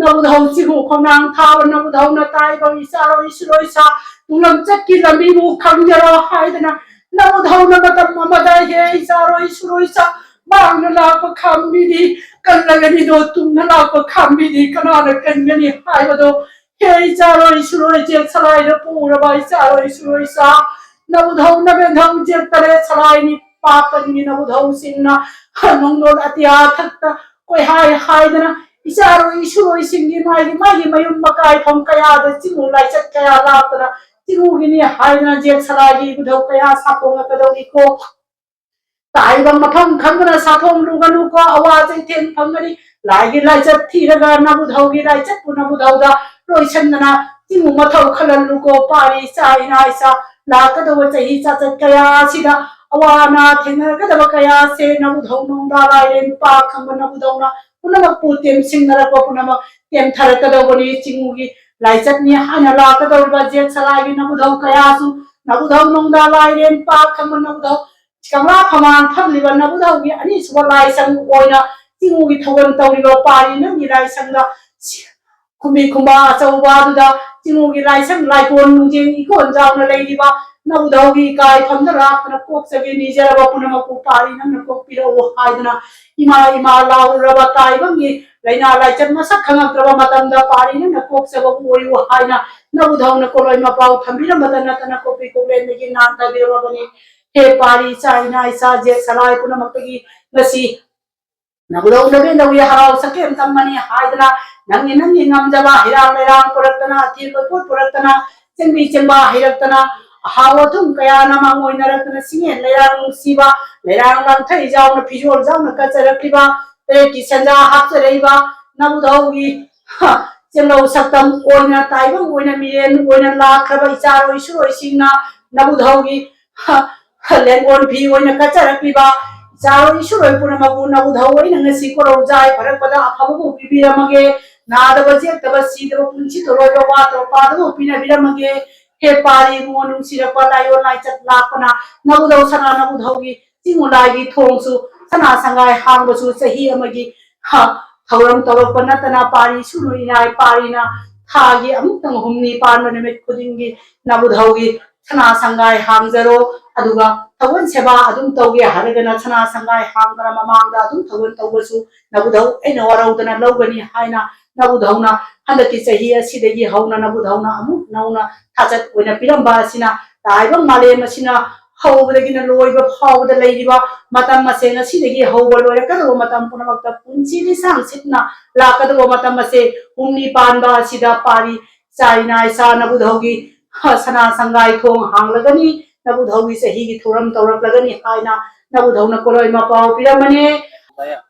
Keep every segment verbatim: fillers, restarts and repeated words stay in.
ꯅꯕꯨꯙꯧ ꯆꯤꯡꯉꯨ ꯈꯣꯡꯅꯥꯡ ꯊꯥꯕ ꯅꯕꯨꯙꯧꯅ ꯇꯥꯏꯕꯪ ꯏꯆꯥꯔꯣꯏ ꯏꯁꯨꯔꯣꯏ ꯏꯆꯥ ꯇꯨꯡꯂꯝꯆꯠꯀꯤ ꯂꯝꯕꯤꯕꯨ ꯈꯪꯖꯔꯣ ꯍꯥꯏꯗꯅ ꯅꯕꯨꯙꯧꯅ ꯃꯇꯝ ꯑꯃꯗ ꯍꯦ ꯏꯆꯥꯔꯣꯏ ꯏꯁꯨꯔꯣꯏ ꯏꯆꯥ ꯃꯥꯡꯅ ꯂꯥꯛꯄ ꯈꯥꯝꯕꯤꯗꯤ ꯀꯜꯂꯒꯅꯤꯗꯣ ꯇꯨꯡꯅ ꯂꯥꯛꯄ ꯈꯥꯝꯕꯤꯗꯤ ꯀꯅꯥꯅ ꯀꯟꯒꯅꯤ ꯍꯥꯏꯕꯗꯣ ꯍꯦ ꯏꯆꯥꯔꯣꯏ ꯏꯁꯨꯔꯣꯏ ꯖꯦꯛ ꯁꯂꯥꯏꯗ ꯄꯨꯔꯕ ꯏꯆꯥꯔꯣꯏ ꯏꯁꯨꯔꯣꯏ ꯏꯆꯥ ꯅꯕꯨꯙꯧ ꯅꯕꯦꯟꯙꯧ ꯖꯦꯛ ꯇꯔꯦꯠ ꯁꯂꯥꯏ ꯅꯤꯄꯥ ꯀꯟꯒꯤ ꯅꯕꯨꯙꯧꯁꯤꯡꯅ ꯅꯣꯡꯗꯣꯜ ꯑꯇꯤꯌꯥ ꯊꯛꯇ ꯀꯣꯏꯍꯥꯏ ꯍꯥꯏꯗꯅ ꯏꯆꯥꯔꯣꯏ ꯏꯁꯨꯔꯣꯏꯁꯤꯡꯒꯤ ꯃꯥꯒꯤ ꯃꯥꯒꯤ ꯃꯌꯨꯝ ꯃꯀꯥꯏꯐꯝ ꯀꯌꯥꯗ ꯆꯤꯡꯉꯨ ꯂꯥꯏꯆꯠ ꯀꯌꯥ ꯂꯥꯛꯇꯅ ꯆꯤꯡꯉꯨꯒꯤꯅꯤ ꯍꯥꯏꯗꯅ ꯖꯦꯛ ꯁꯂꯥꯏꯒꯤ ꯏꯕꯨꯙꯧ ꯀꯌꯥ ꯁꯥꯐꯣꯡꯂꯛꯀꯗꯧꯔꯤꯀꯣ꯫ ꯇꯥꯏꯕ ꯃꯐꯝ ꯈꯪꯗꯅ ꯁꯥꯐꯣꯡ ꯂꯨꯒꯅꯨꯀꯣ꯫ ꯑꯋꯥ ꯆꯩꯊꯦꯡ ꯐꯪꯒꯅꯤ꯫ ꯂꯥꯏꯒꯤ ꯂꯥꯏꯆꯠ ꯊꯤꯔꯒ ꯅꯕꯨꯙꯧꯒꯤ ꯂꯥꯏꯆꯠꯄꯨ ꯅꯕꯨꯙꯧꯗ ꯂꯣꯏꯁꯟꯗꯅ ꯆꯤꯡꯉꯨ ꯃꯊꯧ ꯈꯜꯍꯜꯂꯨꯀꯣ꯫ ꯄꯥꯔꯤ ꯏꯆꯥ ꯏꯅꯥ ꯏꯆꯥ ꯂꯥꯛꯀꯗꯧꯕ ꯆꯍꯤ ꯆꯥꯆꯠ ꯀꯌꯥ ꯑꯁꯤꯗ ꯑꯋꯥ ꯑꯅꯥ ꯊꯦꯡꯅꯔꯛꯀꯗꯕ ꯀꯌꯥ ꯑꯁꯦ ꯅꯕꯨꯙꯧ ꯅꯣꯡꯗꯥ ꯂꯥꯏꯔꯦꯟ ꯄꯥ ꯈꯪꯕ ꯅꯕꯨꯙꯧꯅ ꯄꯨꯝꯅꯃꯛꯄꯨ ꯇꯦꯝꯁꯤꯡꯅꯔꯛꯄ ꯄꯨꯝꯅꯃꯛ ꯇꯦꯝꯊꯔꯛꯀꯗꯧꯕꯅꯤ꯫ ꯆꯤꯡꯉꯨꯒꯤ ꯂꯥꯏꯆꯠꯅꯤ ꯍꯥꯏꯅ ꯂꯥꯛꯀꯗꯧꯔꯤꯕ ꯖꯦꯛ ꯁꯂꯥꯏꯒꯤ ꯅꯕꯨꯙꯧ ꯀꯌꯥꯁꯨ ꯅꯕꯨꯙꯧ ꯅꯣꯡꯗꯥ ꯂꯥꯏꯔꯦꯟ ꯄꯥ ꯈꯪꯕ ꯅꯕꯨꯙꯧ ꯀꯪꯂꯥ ꯐꯝꯃꯥꯡ ꯐꯝꯂꯤꯕ ꯅꯕꯨꯙꯧꯒꯤ ꯑꯅꯤꯁꯨꯕ ꯂꯥꯏꯁꯪ ꯑꯣꯏꯅ ꯆꯤꯡꯉꯨꯒꯤ ꯊꯧꯒꯜ ꯇꯧꯔꯤꯕ ꯄꯥꯔꯤ ꯅꯪꯒꯤ ꯂꯥꯏꯁꯪꯗ ꯈꯨꯝꯕꯤ ꯈꯨꯝꯕꯥ ꯑꯆꯧꯕ ꯑꯗꯨꯗ ꯆꯤꯡꯉꯨꯒꯤ ꯂꯥꯏꯁꯪ ꯂꯥꯏꯀꯣꯟ ꯅꯨꯡꯖꯦꯡ ꯏꯀꯣꯟ ꯌꯥꯎꯅ ꯂꯩꯔꯤꯕ ꯅꯕꯨꯙꯧꯒꯤ ꯏꯀꯥꯏꯐꯝꯗ ꯂꯥꯛꯇꯨꯅ ꯀꯣꯛꯆꯒꯦ ꯅꯤꯖꯔꯕ ꯄꯨꯝꯅꯃꯛꯄꯨ ꯄꯥꯔꯤ ꯅꯪꯅ ꯀꯣꯛꯄꯤꯔꯛꯎ ꯍꯥꯏꯗꯨꯅ ꯏꯃꯥ ꯏꯃꯥ ꯂꯥꯎꯔꯨꯔꯕ ꯇꯥꯏꯕꯪꯒꯤ ꯂꯥꯏꯅꯥ ꯂꯥꯏꯆꯠ ꯃꯁꯛ ꯈꯪꯉꯛꯇ꯭ꯔꯕ ꯃꯇꯝꯗ ꯄꯥꯔꯤ ꯅꯪꯅ ꯀꯣꯛꯆꯕꯕꯨ ꯑꯣꯏꯌꯨ ꯍꯥꯏꯅ ꯅꯕꯨꯙꯧꯅ ꯀꯣꯂꯣꯏ ꯃꯄꯥꯎ ꯊꯝꯕꯤꯔꯝꯕꯇ ꯅꯠꯇꯅ ꯀꯣꯛꯄꯤ ꯀꯣꯛꯂꯦꯟꯗꯒꯤ ꯅꯥꯟꯊꯕꯤꯔꯝꯃꯕꯅꯤ꯫ ꯍꯦ ꯄꯥꯔꯤ ꯏꯆꯥ ꯏꯅꯥ ꯏꯆꯥ ꯖꯦꯛ ꯁꯂꯥꯏ ꯄꯨꯝꯅꯃꯛꯇꯒꯤ ꯉꯁꯤ ꯅꯕꯨꯙꯧ ꯅꯕꯦꯟꯙꯧꯒꯤ ꯍꯔꯥꯎ ꯁꯛꯇꯝ ꯇꯝꯕꯅꯤ ꯍꯥꯏꯗꯅ ꯅꯪꯒꯤ ꯅꯪꯒꯤ ꯉꯝꯖꯕ ꯍꯩꯔꯥꯡ ꯂꯩꯔꯥꯡ ꯄꯨꯔꯛꯇꯅ ꯑꯊꯦꯟ ꯄꯣꯠ ꯄꯨꯔꯛꯇꯅ ꯆꯦꯡꯕꯤ ꯆꯦꯡꯕꯥ ꯍꯩꯔꯛꯇꯅ ꯑꯍꯥꯎ ꯑꯊꯨꯝ ꯀꯌꯥꯅ ꯃꯥꯡꯑꯣꯏꯅꯔꯛꯇꯅ ꯁꯤꯡꯉꯦꯟ ꯂꯩꯔꯥꯡ ꯅꯨꯡꯁꯤꯕ ꯂꯩꯔꯥꯡ ꯂꯥꯡꯊꯩ ꯌꯥꯎꯅ ꯐꯤꯖꯣꯜ ꯌꯥꯎꯅ ꯀꯠꯆꯔꯛꯂꯤꯕ ꯇꯔꯦꯠꯀꯤ ꯁꯦꯟꯖꯥ ꯍꯥꯞꯆꯔꯛꯏꯕ ꯅꯕꯨꯙꯧꯒꯤ ꯍ, ꯆꯦꯡꯂꯧ ꯁꯛꯇꯝ ꯑꯣꯏꯅ ꯇꯥꯏꯕꯪ ꯑꯣꯏꯅ ꯃꯤꯔꯦꯟ ꯑꯣꯏꯅ ꯂꯥꯛꯈ꯭ꯔꯕ ꯏꯆꯥꯔꯣꯏ ꯏꯁꯨꯔꯣꯏꯁꯤꯡꯅ ꯅꯕꯨꯙꯧꯒꯤ ꯍ, ꯍ, ꯂꯦꯡꯒꯣꯟ ꯐꯤ ꯑꯣꯏꯅ ꯀꯠꯆꯔꯛꯂꯤꯕ ꯏꯆꯥꯔꯣꯏ ꯏꯁꯨꯔꯣꯏ ꯄꯨꯝꯅꯃꯛꯄꯨ ꯅꯕꯨꯙꯧ ꯑꯩꯅ ꯉꯁꯤ ꯀꯣꯔꯧ ꯖꯥꯏ ꯐꯔꯛꯄꯗ ꯑꯐꯕꯕꯨ ꯄꯤꯕꯤꯔꯝꯃꯒꯦ꯫ ꯅꯥꯗꯕ ꯌꯦꯛꯇꯕ ꯁꯤꯗꯕ ꯄꯨꯟꯁꯤ ꯊꯣꯔꯣꯏꯕ ꯋꯥꯠꯇꯕ ꯄꯥꯗꯕꯕꯨ ꯄꯤꯅꯕꯤꯔꯝꯃꯒꯦ꯫ ꯍꯦ ꯄꯥꯔꯤ ꯏꯕꯨꯡꯉꯣ ꯅꯨꯡꯁꯤꯔꯛꯄ ꯂꯥꯏꯑꯣꯟ ꯂꯥꯏꯆꯠ ꯂꯥꯛꯄꯅ ꯅꯕꯨꯙꯧ ꯁꯅꯥ ꯅꯕꯨꯙꯧꯒꯤ ꯆꯤꯡꯉꯨ ꯂꯥꯏꯒꯤ ꯊꯣꯡꯁꯨ ꯁꯅꯥ ꯁꯉꯥꯏ ꯍꯥꯡꯕꯁꯨ ꯆꯍꯤ ꯑꯃꯒꯤ ꯍ, ꯊꯧꯔꯝ ꯇꯧꯔꯛꯄ ꯅꯠꯇꯅ ꯄꯥꯔꯤ ꯁꯨꯅꯨ ꯏꯅꯥꯏ ꯄꯥꯔꯤꯅ ꯊꯥꯒꯤ ꯑꯃꯨꯛꯇꯪ ꯍꯨꯝꯅꯤ ꯄꯥꯟꯕ ꯅꯨꯃꯤꯠ ꯈꯨꯗꯤꯡꯒꯤ ꯅꯕꯨꯙꯧꯒꯤ ꯁꯅꯥ ꯁꯪꯒꯥꯏ ꯍꯥꯡꯖꯔꯣ, ꯑꯗꯨꯒ ꯊꯧꯒꯜ ꯁꯦꯕꯥ ꯑꯗꯨꯝ ꯇꯧꯒꯦ ꯍꯥꯏꯔꯒꯅ ꯁꯅꯥ ꯁꯪꯒꯥꯏ ꯍꯥꯡꯗꯅ ꯃꯃꯥꯡꯗ ꯑꯗꯨꯝ ꯊꯧꯒꯜ ꯇꯧꯕꯁꯨ ꯅꯕꯨꯙꯧ ꯑꯩꯅ ꯋꯥꯔꯧꯗꯅ ꯂꯧꯒꯅꯤ ꯍꯥꯏꯅ ꯅꯕꯨꯙꯧꯅ ꯍꯟꯗꯛꯀꯤ ꯆꯍꯤ ꯑꯁꯤꯗꯒꯤ ꯍꯧꯅ ꯅꯕꯨꯙꯧꯅ ꯑꯃꯨꯛ ꯅꯧꯅ ꯊꯥꯆꯠ ꯑꯣꯏꯅ ꯄꯤꯔꯝꯕ ꯑꯁꯤꯅ ꯇꯥꯏꯕꯪ ꯃꯥꯂꯦꯝ ꯑꯁꯤꯅ ꯍꯧꯕꯗꯒꯤꯅ ꯂꯣꯏꯕ ꯐꯥꯎꯕꯗ ꯂꯩꯔꯤꯕ ꯃꯇꯝ ꯑꯁꯦ ꯉꯁꯤꯗꯒꯤ ꯍꯧꯕ ꯂꯣꯏꯔꯛꯀꯗꯕ ꯃꯇꯝ ꯄꯨꯝꯅꯃꯛꯇ ꯄꯨꯟꯁꯤ ꯂꯤꯁꯥꯡ ꯁꯤꯠꯅ ꯂꯥꯛꯀꯗꯕ ꯃꯇꯝ ꯑꯁꯦ ꯍꯨꯝꯅꯤ ꯄꯥꯟꯕ ꯑꯁꯤꯗ ꯄꯥꯔꯤ ꯆꯥꯏꯅꯥꯏ ꯆꯥ ꯅꯕꯨꯙꯧꯒꯤ ꯁꯅꯥ ꯁꯪꯒꯥꯏ ꯊꯣꯡ ꯍꯥꯡꯂꯒꯅꯤ, ꯅꯕꯨꯙꯧꯒꯤ ꯆꯍꯤꯒꯤ ꯊꯧꯔꯝ ꯇꯧꯔꯛꯂꯒꯅꯤ ꯍꯥꯏꯅ ꯅꯕꯨꯙꯧꯅ ꯀꯣꯂꯣꯏ ꯃꯄꯥꯎ ꯄꯤꯔꯝꯕꯅꯦ꯫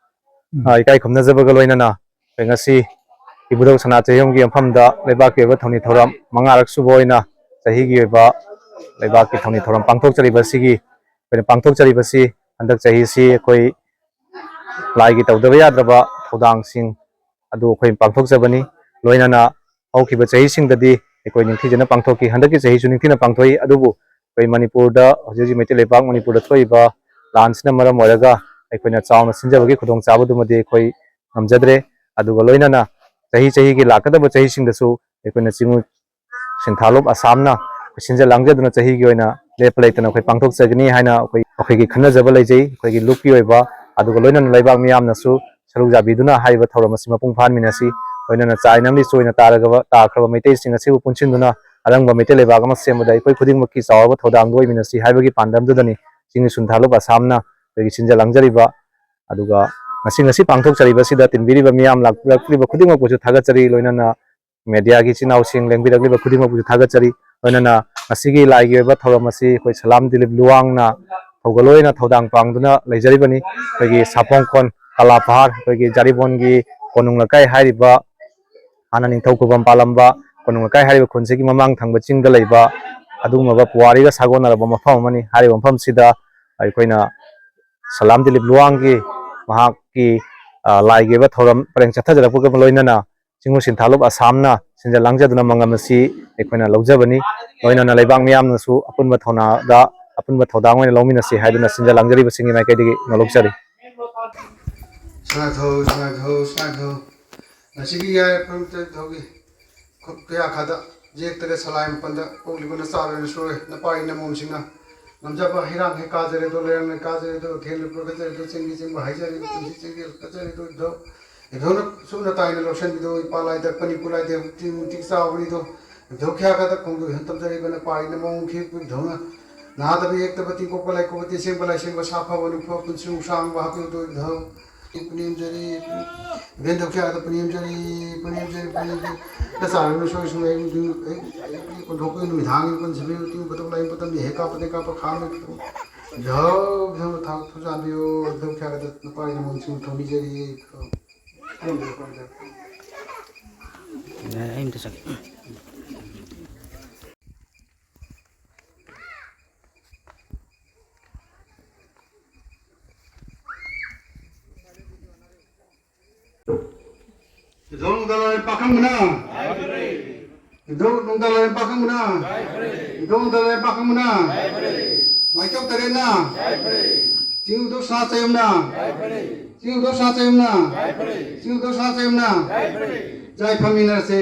ꯑ, ꯏꯀꯥꯏ ꯈꯨꯝꯅꯖꯕꯒ ꯂꯣꯏꯅꯅ ꯑꯩꯈꯣꯏ ꯉꯁꯤ ꯏꯕꯨꯙꯧ ꯁꯅꯥ ꯆꯩꯌꯣꯝꯒꯤ ꯃꯐꯝꯗ ꯂꯩꯕꯥꯛꯀꯤ ꯑꯣꯏꯕ ꯊꯧꯅꯤ ꯊꯧꯔꯝ ꯃꯉꯥꯔꯛ ꯁꯨꯕ ꯑꯣꯏꯅ ꯆꯍꯤꯒꯤ ꯑꯣꯏꯕ ꯂꯩꯕꯥꯛꯀꯤ ꯊꯧꯅꯤ ꯊꯧꯔꯝ ꯄꯥꯡꯊꯣꯛꯆꯔꯤꯕ ꯑꯁꯤꯒꯤ ꯑꯩꯈꯣꯏꯅ ꯄꯥꯡꯊꯣꯛꯆꯔꯤꯕꯁꯤ ꯍꯟꯗꯛ ꯆꯍꯤꯁꯤ ꯑꯩꯈꯣꯏ ꯂꯥꯏꯒꯤ ꯇꯧꯗꯕ ꯌꯥꯗ꯭ꯔꯕ ꯊꯧꯗꯥꯡꯁꯤꯡ ꯑꯗꯨ ꯑꯩꯈꯣꯏ ꯄꯥꯡꯊꯣꯛꯆꯕꯅꯤ꯫ ꯂꯣꯏꯅꯅ ꯍꯧꯈꯤꯕ ꯆꯍꯤꯁꯤꯡꯗꯗꯤ ꯑꯩꯈꯣꯏ ꯅꯤꯡꯊꯤꯖꯅ ꯄꯥꯡꯊꯣꯛꯈꯤ꯫ ꯍꯟꯗꯛꯀꯤ ꯆꯍꯤꯁꯨ ꯅꯤꯡꯊꯤꯅ ꯄꯥꯡꯊꯣꯛꯏ, ꯑꯗꯨꯕꯨ ꯑꯩꯈꯣꯏ ꯃꯅꯤꯄꯨꯔꯗ ꯍꯧꯖꯤꯛ ꯍꯧꯖꯤꯛ ꯃꯩꯇꯩ ꯂꯩꯄꯥꯛ ꯃꯅꯤꯄꯨꯔꯗ ꯊꯣꯛꯏꯕ ꯂꯥꯟꯁꯤꯅ ꯃꯔꯝ ꯑꯣꯏꯔꯒ ꯑꯩꯈꯣꯏꯅ ꯆꯥꯎꯅ ꯁꯤꯟꯖꯕꯒꯤ ꯈꯨꯗꯣꯡꯆꯥꯕꯗꯨꯃꯗꯤ ꯑꯩꯈꯣꯏ ꯉꯝꯖꯗ꯭ꯔꯦ꯫ ꯑꯗꯨꯒ ꯂꯣꯏꯅꯅ ꯆꯍꯤ ꯆꯍꯤꯒꯤ ꯂꯥꯛꯀꯗꯕ ꯆꯍꯤꯁꯤꯡꯗꯁꯨ ꯑꯩꯈꯣꯏꯅ ꯆꯤꯡ ꯁꯤꯟꯊꯥꯂꯨꯞ ꯑꯁꯥꯝꯅ ꯑꯩꯈꯣꯏ ꯁꯤꯟꯖ ꯂꯥꯡꯖꯗꯨꯅ ꯆꯍꯤꯒꯤ ꯑꯣꯏꯅ ꯂꯦꯞꯄ ꯂꯩꯇꯅ ꯑꯩꯈꯣꯏ ꯄꯥꯡꯊꯣꯛꯆꯒꯅꯤ ꯍꯥꯏꯅ ꯑꯩꯈꯣꯏ, ꯑꯩꯈꯣꯏꯒꯤ ꯈꯟꯅꯖꯕ ꯂꯩꯖꯩ꯫ ꯑꯩꯈꯣꯏꯒꯤ ꯂꯨꯞꯀꯤ ꯑꯣꯏꯕ, ꯑꯗꯨꯒ ꯂꯣꯏꯅꯅ ꯂꯩꯕꯥꯛ ꯃꯤꯌꯥꯝꯅꯁꯨ ꯁꯔꯨꯛ ꯌꯥꯕꯤꯗꯨꯅ ꯍꯥꯏꯔꯤꯕ ꯊꯧꯔꯝ ꯑꯁꯤ ꯃꯄꯨꯡ ꯐꯥꯍꯟꯃꯤꯟꯅꯁꯤ꯫ ꯂꯣꯏꯅꯅ ꯆꯥꯏꯅ ꯑꯃꯗꯤ ꯆꯣꯏꯅ ꯇꯥꯔꯒꯕ, ꯇꯥꯈ꯭ꯔꯕ ꯃꯩꯇꯩꯁꯤꯡ ꯑꯁꯤꯕꯨ ꯄꯨꯟꯁꯤꯟꯗꯨꯅ ꯑꯔꯪꯕ ꯃꯩꯇꯩ ꯂꯩꯕꯥꯛ ꯑꯃ ꯁꯦꯝꯕꯗ ꯑꯩꯈꯣꯏ ꯈꯨꯗꯤꯡꯃꯛꯀꯤ ꯆꯥꯎꯔꯕ ꯊꯧꯗꯥꯡꯗꯨ ꯑꯣꯏꯃꯤꯟꯅꯁꯤ ꯍꯥꯏꯕꯒꯤ ꯄꯥꯟꯗꯝꯗꯨꯗꯅꯤ ꯆꯤꯡ ꯁꯤꯟꯊꯥꯂꯨꯞ ꯑꯁꯥꯝꯅ ꯑꯩꯈꯣꯏꯒꯤ ꯁꯤꯟꯖ ꯂꯥꯡꯖꯔꯤꯕ꯫ ꯑꯗꯨꯒ ꯉꯁꯤ, ꯉꯁꯤ ꯄꯥꯡꯊꯣꯛꯆꯔꯤꯕꯁꯤꯗ ꯇꯤꯟꯕꯤꯔꯤꯕ ꯃꯤꯌꯥꯝ ꯂꯥꯛꯄꯤꯔꯛꯂꯤꯕ ꯈꯨꯗꯤꯡꯃꯛꯄꯨꯁꯨ ꯊꯥꯒꯠꯆꯔꯤ꯫ ꯂꯣꯏꯅꯅ ꯃꯦꯗꯤꯌꯥꯒꯤ ꯏꯆꯤꯟ ꯏꯅꯥꯎꯁꯤꯡ ꯂꯦꯡꯕꯤꯔꯛꯂꯤꯕ ꯈꯨꯗꯤꯡꯃꯛꯄꯨꯁꯨ ꯊꯥꯒꯠꯆꯔꯤ꯫ ꯂꯣꯏꯅꯅ ꯉꯁꯤꯒꯤ ꯂꯥꯏꯒꯤ ꯑꯣꯏꯕ ꯊꯧꯔꯝ ꯑꯁꯤ ꯑꯩꯈꯣꯏ ꯁꯂꯥꯝ ꯗꯤꯂꯤꯞ ꯂꯨꯋꯥꯡꯅ ꯊꯧꯒꯜ ꯑꯣꯏꯅ ꯊꯧꯗꯥꯡ ꯄꯥꯡꯗꯨꯅ ꯂꯩꯖꯔꯤꯕꯅꯤ꯫ ꯑꯩꯈꯣꯏꯒꯤ ꯁꯥꯄꯣꯡ ꯈꯣꯟ ꯀꯂꯥ ꯄꯍꯥꯔ, ꯑꯩꯈꯣꯏꯒꯤ ꯖꯥꯔꯤꯕꯣꯟꯒꯤ ꯀꯣꯅꯨꯡ ꯂꯩꯀꯥꯏ ꯍꯥꯏꯔꯤꯕ, ꯍꯥꯟꯅ ꯅꯤꯡꯊꯧ ꯈꯨꯕꯝ ꯄꯥꯜꯂꯝꯕ ꯀꯣꯅꯨꯡ ꯂꯩꯀꯥꯏ ꯍꯥꯏꯔꯤꯕ ꯈꯨꯟꯁꯤꯒꯤ ꯃꯃꯥꯡ ꯊꯪꯕ ꯆꯤꯡꯗ ꯂꯩꯕ ꯑꯗꯨꯒꯨꯝꯂꯕ ꯄꯨꯋꯥꯔꯤꯒ ꯁꯥꯒꯣꯟꯅꯔꯕ ꯃꯐꯝ ꯑꯃꯅꯤ꯫ ꯍꯥꯏꯔꯤꯕ ꯃꯐꯝꯁꯤꯗ ꯑꯩꯈꯣꯏꯅ ꯁꯂꯥꯝ ꯗꯤꯂꯤꯞ ꯂꯨꯋꯥꯡꯒꯤ ꯃꯍꯥꯛꯀꯤ, ꯑ, ꯂꯥꯏꯒꯤ ꯑꯣꯏꯕ ꯊꯧꯔꯝ ꯄꯔꯦꯡ ꯆꯠꯊꯖꯔꯛꯄꯒ ꯂꯣꯏꯅꯅ ꯆꯤꯡꯉꯨ ꯁꯤꯟꯊꯥꯂꯨꯞ ꯑꯁꯥꯝꯅ ꯁꯤꯟꯖ ꯂꯥꯡꯖꯗꯨꯅ ꯃꯪꯂꯝ ꯑꯁꯤ ꯑꯩꯈꯣꯏꯅ ꯂꯧꯖꯕꯅꯤ꯫ ꯂꯣꯏꯅꯅ ꯂꯩꯕꯥꯛ ꯃꯤꯌꯥꯝꯅꯁꯨ ꯑꯄꯨꯟꯕ ꯊꯧꯅꯥꯗ ꯑꯄꯨꯟꯕ ꯊꯧꯗꯥꯡ ꯑꯣꯏꯅ ꯂꯧꯃꯤꯟꯅꯁꯤ ꯍꯥꯏꯗꯨꯅ ꯁꯤꯟꯖ ꯂꯥꯡꯖꯔꯤꯕꯁꯤꯡꯒꯤ ꯃꯥꯏꯀꯩꯗꯒꯤ ꯅꯣꯂꯨꯛꯆꯔꯤ꯫ ꯁꯅꯥꯊꯧ, ꯁꯅꯥꯊꯧ, ꯁꯅꯥꯊꯧ꯫ ꯉꯁꯤꯒꯤ ꯌꯥꯏꯐꯔꯕ ꯅꯤꯡꯊꯧꯒꯤ ꯈꯨꯠ ꯀꯌꯥ ꯈꯥꯗ ꯌꯦꯛꯇꯒ ꯁꯂꯥꯏ ꯃꯥꯄꯟꯗ ꯄꯣꯛꯂꯤꯕ ꯅꯆꯥ ꯂꯣꯏꯅ ꯁꯣꯏ, ꯅꯄꯥ ꯏꯅꯃꯣꯝꯁꯤꯡꯅ ꯉꯝꯖꯕ ꯍꯩꯔꯥꯡ ꯍꯩ ꯀꯥꯖꯔꯦꯗꯣ, ꯂꯩꯔꯥꯡ ꯂꯩ ꯀꯥꯖꯔꯦꯗꯣ, ꯊꯦꯟ ꯂꯨꯞꯄ ꯀꯠꯆꯔꯦꯗꯣ, ꯆꯤꯡꯒꯤ ꯆꯤꯡꯕ ꯍꯥꯏꯖꯔꯦꯗꯣ, ꯇꯨꯡꯁꯤ ꯆꯤꯡꯒꯦꯜ ꯀꯠꯆꯔꯦꯗꯣ, ꯏꯙꯧ, ꯏꯙꯧꯅ ꯁꯨꯞꯅ ꯇꯥꯏꯅ ꯂꯧꯁꯤꯟꯕꯤꯗꯣ, ꯏꯄꯥ ꯂꯥꯏꯗ ꯄꯅꯤ ꯄꯨ ꯂꯥꯏꯗꯦ, ꯃꯇꯤꯛ ꯃꯇꯤꯛ ꯆꯥꯎꯕꯅꯤꯗꯣ, ꯏꯙꯧ ꯈꯌꯥ ꯈꯥꯗ ꯈꯣꯡꯖꯣꯏ ꯍꯟ ꯇꯝꯖꯔꯤꯕ ꯅꯄꯥ ꯏꯅꯃꯣꯝ ꯈꯤꯕ ꯏꯙꯧꯅ ꯅꯥꯗꯕ ꯌꯦꯛꯇꯕ ꯇꯤꯡꯀꯣꯛꯄ ꯂꯥꯏꯀꯣꯛꯄ ꯇꯦꯟꯁꯦꯡꯕ ꯂꯥꯏꯁꯦꯡꯕ ꯁꯥ ꯐꯕ ꯅꯨꯡꯐꯕ ꯄꯨꯟꯁꯤ ꯅꯨꯡꯁꯥꯡꯕ ꯍꯥꯞꯄꯤꯌꯨꯗꯣ ꯏꯙꯧ꯫ ꯄꯨꯅꯦꯝꯖꯔꯤ, ꯏꯕꯦꯟ ꯗꯧꯈ꯭ꯌꯥꯗ ꯄꯨꯅꯦꯝꯖꯔꯤ, ꯄꯨꯅꯦꯝꯖꯔꯤ, ꯄꯨꯅꯦꯝꯖꯔꯤ꯫ ꯅꯆꯥꯅ ꯁꯣꯏ ꯁꯨꯝ ꯑꯌꯨꯛ, ꯑꯌꯨꯛ, ꯑꯌꯨꯛ ꯀꯨꯟꯊꯣꯛꯄꯒꯤ ꯅꯨꯃꯤꯗꯥꯡꯒꯤ ꯀꯨꯟꯁꯤꯕꯤ ꯇꯤꯡ ꯄꯇꯧ ꯂꯥꯏ ꯄꯇꯝ ꯍꯦꯛ ꯀꯥꯞꯄꯗ ꯀꯥꯞꯄ ꯈꯥꯝꯃꯦ꯫ ꯌꯥꯎ, ꯌꯥꯎ, ꯊꯥꯎ ꯊꯨꯖꯥꯟꯕꯤꯌꯨ꯫ ꯗꯧꯈ꯭ꯌꯥꯗ ꯅꯨꯄꯥꯒꯤ ꯃꯣꯟꯁꯤꯡ ꯊꯧꯅꯤꯖꯔꯤ꯫ ꯑꯩ ꯑꯝꯇ ꯆꯠꯀꯦ꯫ ꯏꯙꯧ ꯅꯨꯡꯗꯥꯂꯥꯏ ꯄꯥꯈꯪꯕꯅ꯫ ꯏꯙꯧ ꯅꯨꯡꯗꯥꯂꯥꯏ ꯄꯥꯈꯪꯕꯅ꯫ ꯏꯙꯧ ꯅꯨꯡꯗꯥꯂꯥꯏ ꯄꯥꯈꯪꯕꯅ꯫ ꯃꯥꯏꯀꯩ ꯇꯔꯦꯠꯅ꯫ ꯆꯤꯡꯗꯨ ꯁꯥ ꯆꯌꯨꯝꯅ꯫ ꯆꯤꯡꯗꯨ ꯁꯥ ꯆꯌꯨꯝꯅ꯫ ꯆꯤꯡꯗꯨ ꯁꯥ ꯆꯌꯨꯝꯅ꯫ ꯌꯥꯏꯐꯃꯤꯟꯅꯔꯁꯦ꯫